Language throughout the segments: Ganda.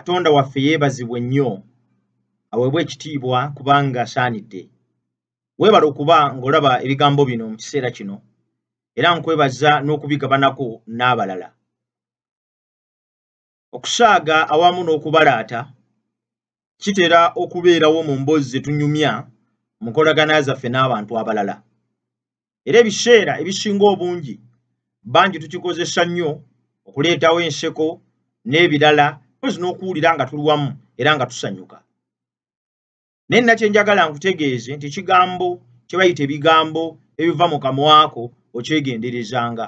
Katonda waffe yeebazibwe nnyo, aweebwe ekitiibwa kubanga asaanidde. Weebale okuba ng'olaba ebigambo bino mu kiseera kino, era nkwebaza n'okubigabanako n'abalala. Okusaaga awamu n'okubalaata kitera okubeerawo mu mboozi ze tunyumya mu nkolagana zaffe n'abantu abalala. Era ebiseera ebisinga obungi bangi tukikozesa nnyo okuleetawo enseko n'ebirala, mpozzi n'okuwulira nga tuli wamu era nga tusanyuka. Naye nna kye njagala nkutegeeze nti ekigambo kye bayita ebigambo ebiva mu kamwa ko okyegenderezanga.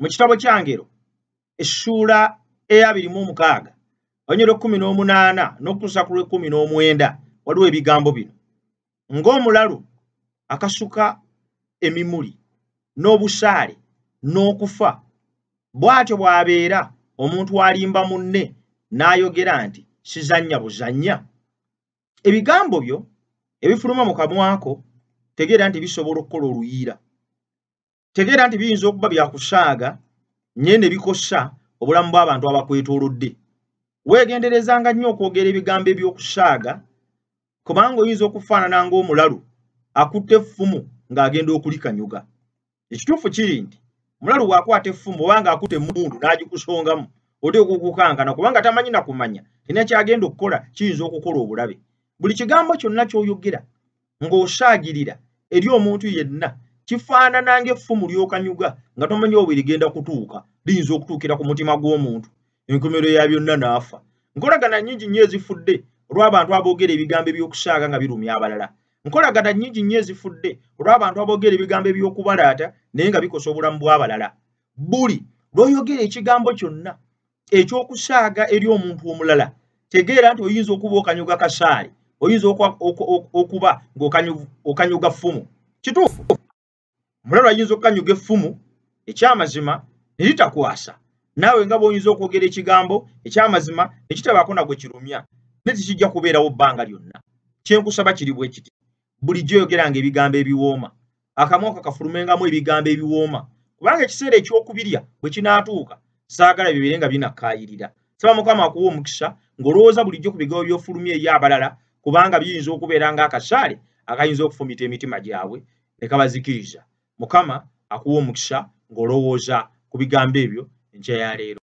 Mu kitabo kya Ngero essuula eya 26, olunyiriri 18 n'okutuusa ku lw'e 19, waliwo ebigambo bino: ng'omulalu akasuka emimuli n'obusaale n'okufa, bw'atyo bw'abeera omuntu alimba munne n'ayogera nti, "Sizannya buzannya." Ebigambo byo ebifuluma mu kamwa ko, tegeera nti bisobola okukola oluyiira. Tegeera nti biyinza okuba byakusaaga nye ne bikosa obulamu bw'abantu abakwetoolodde. Weegenderezanga nnyo okwogera ebigambo eby'okusaaga, kubanga oyinza okufaanana ng'omulalu akutte effumu ng'agenda okulikanyuga. Ekituufu kiri nti omulalu bw'akwata effumu oba ng'akutte emmundu n'agikusongamu, oteekwa okukankana, kubanga tamanyi na kumanya tena kyagenda okukola kiyinza okukola obulabe. Buli kigambo kyonna ky'oyogera ng'osaagirira eri omuntu yenna kifaanana ng'effumu ly'okanyuga nga tomanyi oba ligenda kutuuka. Liyinza okutuukira ku mutima gw'omuntu, enkomerero ya byonna n'afa. Nkolagana nnyingi nnyo ezifudde olw'abantu aboogera ebigambo eby'okusaaga nga birumya abalala. Nkolagana nnyingi nnyo ezifudde olw'abantu aboogera ebigambo eby'okubalaata naye nga bikosa obulamu bw'abalala. Buli lw'oyogera ekigambo kyonna ekyokusaaga eri omuntu omulala, tegeera nti oyinza okuba okanyuga kasaale, oyinza okuba ng'okanyuga ffumu. Kituufu, omulalu ayinza okukanyuga effumu ekyamazima ne litakwasa, naawe nga bw'oyinza okwogera ekigambo ekyamazima ne kitabaako nagwe kirumya, naye tekijja kubeerawo bbanga lyonna. Kyenkusaba kiri bwe kiti: bulijjo yogeranga ebigambo ebiwooma, akamwa ko kafulumengamu ebigambo ebiwooma, kubanga ekiseera eky'okubirya bwe kinaatuuka, saagala bibeere nga binakkaayirira. Saba Mukama akuwa omukisa ng'olowooza bulijjo ku bigambo by'ofulumya eri abalala, kubanga biyinza okubeera ng'akasaale akayinza okufumita emitima gyabwe ne kabazikiriza. Mukama akuwa omukisa ng'olowooza ku bigambo ebyo enkya ya leero.